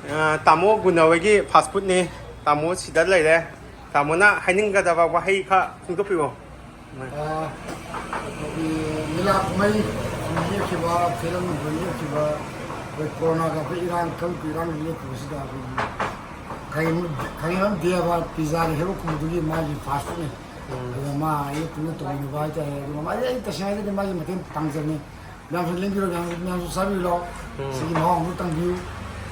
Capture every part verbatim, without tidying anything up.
ꯑ, ꯇꯥꯃꯣ ꯒꯨꯅ ꯍꯣꯏꯒꯤ ꯐꯥꯁ ꯐꯨꯗꯅꯤ꯫ ꯇꯥꯃꯣ ꯁꯤꯗ ꯂꯩꯔꯦ꯫ ꯇꯥꯃꯣꯅ ꯍꯥꯏꯅꯤꯡꯒꯗꯕ ꯋꯥꯍꯩ ꯈꯔ ꯐꯣꯡꯗꯣꯛꯄꯤꯌꯣ꯫ ꯑ, ꯑꯩꯈꯣꯏꯒꯤ ꯂꯤꯂꯥ ꯀꯨꯝꯍꯩ ꯂꯦꯞꯈꯤꯕ, ꯐꯤꯂꯝ ꯂꯦꯞꯈꯤꯕ, ꯑꯩꯈꯣꯏ ꯀꯣꯔꯣꯅꯥꯒ ꯑꯩꯈꯣꯏ ꯏꯔꯥꯡ, ꯀꯔꯝꯕ ꯏꯔꯥꯡ ꯂꯦꯞꯈꯤꯕꯁꯤꯗ ꯑꯩꯈꯣꯏꯒꯤ ꯈꯥꯏꯉꯝ-, ꯈꯥꯏꯉꯝ ꯗꯦꯕ ꯄꯤꯖꯥꯒꯤ ꯍꯦꯔꯣ ꯀꯨꯝꯕꯗꯨꯒꯤ ꯃꯥꯒꯤ ꯐꯥꯁ ꯐꯨꯗꯅꯤ꯫ ꯎꯝ꯫ ꯑꯗꯨꯒ ꯃꯥ ꯑꯩ ꯄꯨꯟꯅ ꯇꯧꯃꯤꯟꯅꯕ ꯍꯥꯏꯇꯥꯔꯦ꯫ ꯑꯗꯨꯒ ꯃꯥ ꯑꯩ ꯇꯁꯦꯡꯅ ꯍꯥꯏꯔꯒꯗꯤ ꯃꯥꯒꯤ ꯃꯇꯦꯡ ꯄꯥꯡꯖꯕꯅꯤ꯫ ꯃꯌꯥꯝꯁꯨ ꯂꯦꯡꯕꯤꯔꯣ, ꯃꯌꯥꯝ, ꯃꯌꯥꯝꯁꯨ ꯆꯥꯕꯤꯔꯣ꯫ ꯎꯝ꯫ ꯁꯤꯒꯤ ꯃꯍꯥꯎ ꯑꯃꯨꯛ ꯇꯪꯕꯤꯌꯨ꯫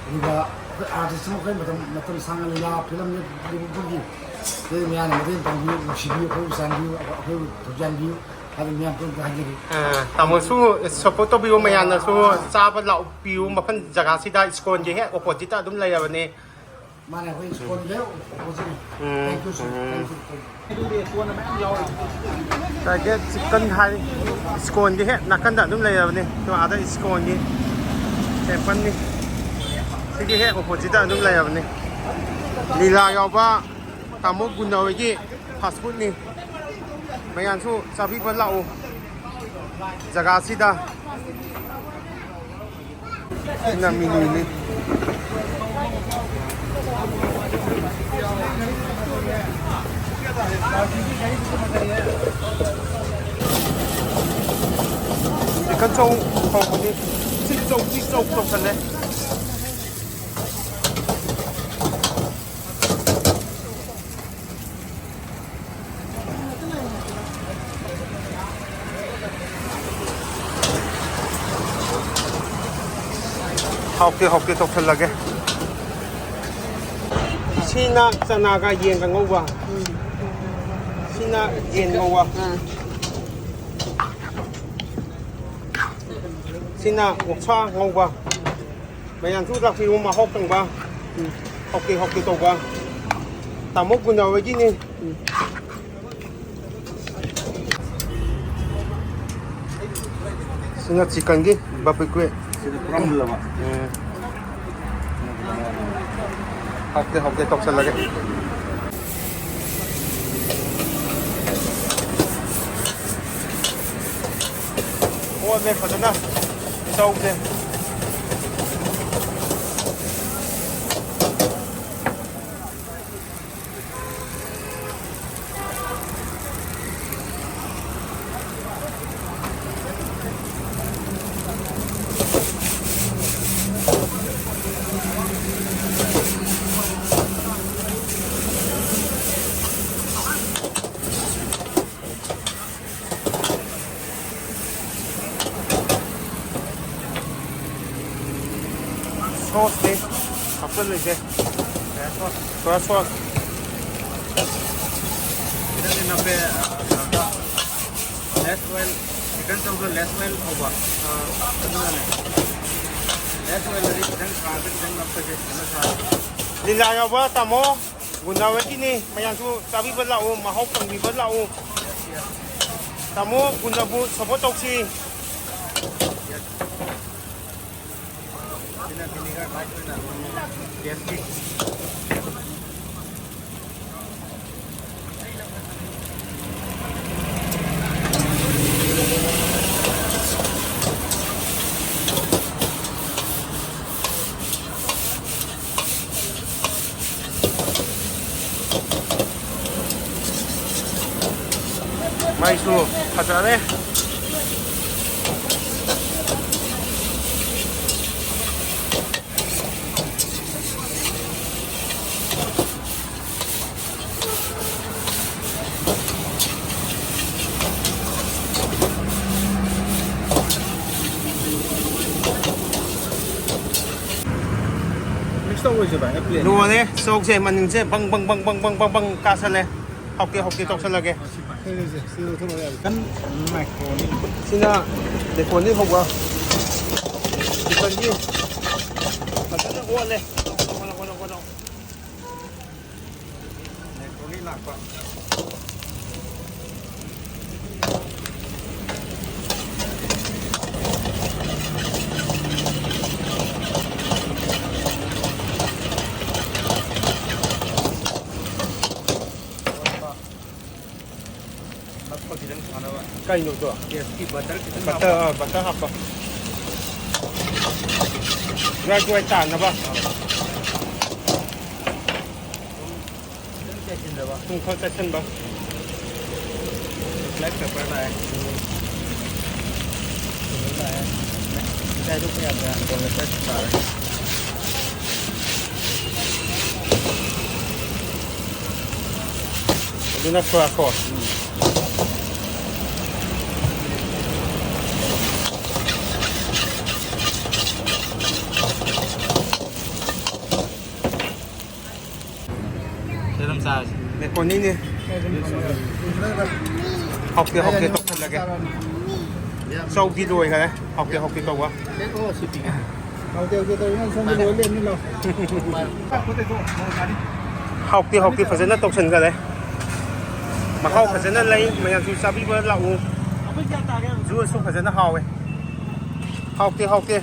ꯑꯗꯨꯒ ꯑꯩꯈꯣꯏ ꯑꯥꯔꯇꯤꯁ ꯑꯃ ꯑꯩꯈꯣꯏ ꯃꯇꯝ, ꯃꯇꯝ ꯁꯥꯡꯅ ꯂꯤꯂꯥ ꯐꯤꯂꯝ ꯂꯦꯞꯄꯒꯤ ꯑꯩꯈꯣꯏ ꯃꯌꯥꯝꯅ ꯃꯇꯦꯡ ꯄꯥꯡꯕꯤꯌꯨ, ꯅꯨꯡꯁꯤꯕꯤꯌꯨ, ꯑꯩꯈꯣꯏꯕꯨ ꯆꯥꯟꯕꯤꯌꯨ, ꯑꯩꯈꯣꯏꯕꯨ ꯊꯧꯖꯥꯟꯕꯤꯌꯨ ꯍꯥꯏꯗꯅ ꯃꯌꯥꯝ ꯄꯨꯝꯅꯃꯛꯇ ꯍꯥꯏꯖꯔꯤ꯫ ꯑ, ꯇꯥꯃꯣꯁꯨ ꯁꯞꯄꯣꯔꯠ ꯇꯧꯕꯤꯌꯨ, ꯃꯌꯥꯝꯅꯁꯨ ꯆꯥꯕ ꯂꯥꯛꯄꯤꯌꯨ꯫ ꯃꯐꯝ ꯖꯒꯥꯁꯤꯗ ꯏꯁꯀꯣꯟꯒꯤ ꯍꯦꯛ ꯑꯣꯄꯣꯖꯤꯠꯇ ꯑꯗꯨꯝ ꯂꯩꯔꯕꯅꯤ꯫ ꯃꯥꯅꯦ, ꯑꯩꯈꯣꯏ ꯁ꯭ꯀꯨꯜꯗ ꯑꯣꯄꯣꯖꯤꯠꯅꯤ꯫ Um, Thank you, sir. Um. Thank you, thank you. Target chicken ꯍꯥꯏ, ꯏꯁꯀꯣꯟꯒꯤ ꯍꯦꯛ ꯅꯥꯀꯟꯗ ꯑꯗꯨꯝ ꯂꯩꯔꯕꯅꯤ꯫ ꯑꯗꯣ ꯑꯥꯗ ꯏꯁꯀꯣꯟꯒꯤ ꯇꯦꯝꯄꯜꯅꯤ꯫ ꯁꯤꯒꯤ ꯍꯦꯛ ꯑꯣꯄꯣꯖꯤꯠꯇ ꯑꯗꯨꯝ ꯂꯩꯔꯕꯅꯤ꯫ ꯂꯤꯂꯥ ꯌꯥꯎꯕ ꯇꯥꯃꯣ ꯒꯨꯟꯅ ꯍꯣꯏꯒꯤ ꯐꯥꯁ ꯐꯨꯗꯅꯤ꯫ ꯃꯌꯥꯝꯁꯨ ꯆꯥꯕꯤꯕ ꯂꯥꯛꯎ ꯖꯒꯥꯁꯤꯗ꯫ ꯁꯤꯅ ꯃꯤꯅꯨꯅꯤ꯫ ꯆꯤꯛꯀꯟ ꯆꯧ ꯍꯧꯕꯅꯤ꯫ ꯆꯤꯛ ꯆꯧ, ꯆꯤꯛ ꯆꯧ ꯇꯧꯁꯜꯂꯦ꯫ ꯍꯥꯎꯇꯦ, ꯍꯥꯎꯇꯦ ꯇꯧꯁꯜꯂꯒꯦ꯫ ꯁꯤꯅ ꯆꯅꯥꯒ ꯌꯦꯟꯒ ꯉꯧꯕ꯫ ꯁꯤꯅ ꯌꯦꯟ ꯉꯧꯕ꯫ ꯁꯤꯅ ꯑꯣꯛꯁꯥ ꯉꯧꯕ꯫ ꯃꯌꯥꯝꯁꯨ ꯂꯥꯛꯄꯤꯌꯨ, ꯃꯍꯥꯎ ꯇꯪꯕ꯫ ꯎꯝ꯫ ꯍꯥꯎꯇꯦ, ꯍꯥꯎꯇꯦ ꯇꯧꯕ꯫ ꯇꯥꯃꯣ ꯒꯨꯟꯅ ꯍꯣꯏꯒꯤꯅꯤ꯫ ꯎꯝ꯫ ꯁꯤꯅ ꯆꯤꯛꯀꯟꯒꯤ ꯕꯥꯔꯕꯤꯀ꯭ꯌꯨ꯫ ꯁꯤꯗ ꯄꯨꯔꯥ ꯃꯨꯜꯂꯕ꯫ ꯎꯝ꯫ ꯍꯥꯎꯇꯦ, ꯍꯥꯎꯇꯦ ꯇꯧꯁꯜꯂꯒꯦ꯫ ꯑꯣꯜꯂꯦ ꯐꯖꯅ ꯆꯧꯁꯦ꯫ ꯁꯣꯁꯅꯤ ꯍꯥꯞꯆꯜꯂꯤꯁꯦ꯫ ꯁꯣꯌꯥ ꯁꯣꯁ꯫ ꯈꯤꯇꯪꯗꯤ ꯅꯞꯄꯦ, ꯑ, ꯀꯩꯅꯣꯗ, less oil, chicken ꯆꯧꯗ less oil ꯍꯧꯕ꯫ ꯑ, ꯑꯗꯨꯅꯅꯦ꯫ Less oil ꯑꯗꯤ ꯈꯤꯇꯪ ꯁꯥꯔꯗꯤ ꯈꯤꯇꯪ ꯅꯞꯄꯁꯦ ꯐꯖꯅ ꯁꯥꯔꯦ꯫ ꯂꯤꯂꯥ ꯌꯥꯎꯕ ꯇꯥꯃꯣ ꯒꯨꯟꯗꯥ ꯍꯣꯏꯒꯤꯅꯤ꯫ ꯃꯌꯥꯝꯁꯨ ꯆꯥꯕꯤꯕ ꯂꯥꯛꯎ, ꯃꯍꯥꯎ ꯇꯪꯕꯤꯕ ꯂꯥꯛꯎ꯫ ꯇꯥꯃꯣ ꯒꯨꯟꯗꯥꯕꯨ support ꯇꯧꯁꯤ꯫ ꯁꯤꯅ vinegar light ꯑꯣꯏꯅ ꯇꯦꯁꯀꯤ꯫ ꯃꯩꯁꯨ ꯐꯖꯔꯦ꯫ Mix ꯇꯧꯔꯣꯏꯁꯦ ꯚꯥꯏ, ꯑꯩ plate ꯂꯣꯏꯔꯦ꯫ ꯆꯧꯁꯦ ꯃꯅꯤꯟꯁꯦ ꯕꯪ ꯕꯪ ꯕꯪ ꯕꯪ ꯕꯪ ꯕꯪ ꯕꯪ ꯀꯥꯁꯜꯂꯦ꯫ ꯍꯥꯎꯇꯦ, ꯍꯥꯎꯇꯦ ꯇꯧꯁꯜꯂꯒꯦ꯫ ꯁꯤꯅ ꯃꯥꯏꯀ꯭ꯔꯣꯅꯤ꯫ ꯁꯤꯅ ꯃꯥꯏꯀ꯭ꯔꯣꯅꯤ ꯍꯧꯕ꯫ ꯆꯤꯛꯀꯟꯒꯤ ꯐꯖꯅ ꯑꯣꯠꯂꯦ꯫ ꯑꯣꯠꯂꯣ, ꯑꯣꯠꯂꯣ, ꯑꯣꯠꯂꯣ꯫ ꯃꯥꯏꯀ꯭ꯔꯣꯅꯤ ꯂꯥꯛꯄ꯫ ꯅꯞꯄ ꯈꯤꯇꯪ ꯐꯅꯕ꯫ ꯀꯩꯅꯣꯗꯣ? ꯀꯦ ꯑꯦꯐ ꯁꯤ butter ꯈꯤꯇꯪ ꯍꯥꯞꯄ꯫ Butter, ꯑꯥ, butter ꯍꯥꯞꯄ꯫ ꯖ꯭ꯋꯥꯏ ꯖ꯭ꯋꯥꯏ ꯇꯥꯅꯕ꯫ ꯈꯤꯇꯪ ꯆꯥꯏꯁꯤꯟꯗꯕ꯫ ꯁꯨꯝ ꯈꯔ ꯆꯥꯏꯁꯤꯟꯕ꯫ Black pepper ꯂꯥꯛꯑꯦ꯫ ꯂꯥꯛꯑꯦ꯫ ꯆꯥꯏꯗꯣꯛꯄ ꯌꯥꯗ꯭ꯔꯦ꯫ ꯀꯣꯟꯅ ꯆꯥꯏꯁꯤꯟ ꯇꯥꯔꯦ꯫ ꯑꯗꯨꯅ ꯁꯣꯌꯥ ꯁꯣꯁ꯫ ꯀꯣꯅꯤꯅꯦ꯫ ꯍꯥꯎꯇꯦ ꯍꯥꯎꯇꯦ ꯇꯧꯁꯜꯂꯒꯦ꯫ ꯆꯧꯗꯤ ꯂꯣꯏꯈꯔꯦ꯫ ꯍꯥꯎꯇꯦ ꯍꯥꯎꯇꯦ ꯇꯧꯕ꯫ ꯍꯥꯎꯇꯦ ꯍꯥꯎꯇꯦ ꯇꯧꯔꯤ ꯅꯪ ꯁꯣꯝꯗ ꯂꯣꯏ ꯂꯩꯔꯝꯃꯤ ꯂꯥꯎ꯫ ꯍꯥꯎꯇꯦ ꯍꯥꯎꯇꯦ ꯐꯖꯅ ꯇꯧꯁꯟꯈꯔꯦ꯫ ꯃꯍꯥꯎ ꯐꯖꯅ ꯂꯩ꯫ ꯃꯌꯥꯝꯁꯨ ꯆꯥꯕꯤꯕ ꯂꯥꯛꯎ꯫ ꯖꯨꯁꯁꯨ ꯐꯖꯅ ꯍꯥꯎꯋꯦ꯫ ꯍꯥꯎꯇꯦ ꯍꯥꯎꯇꯦ꯫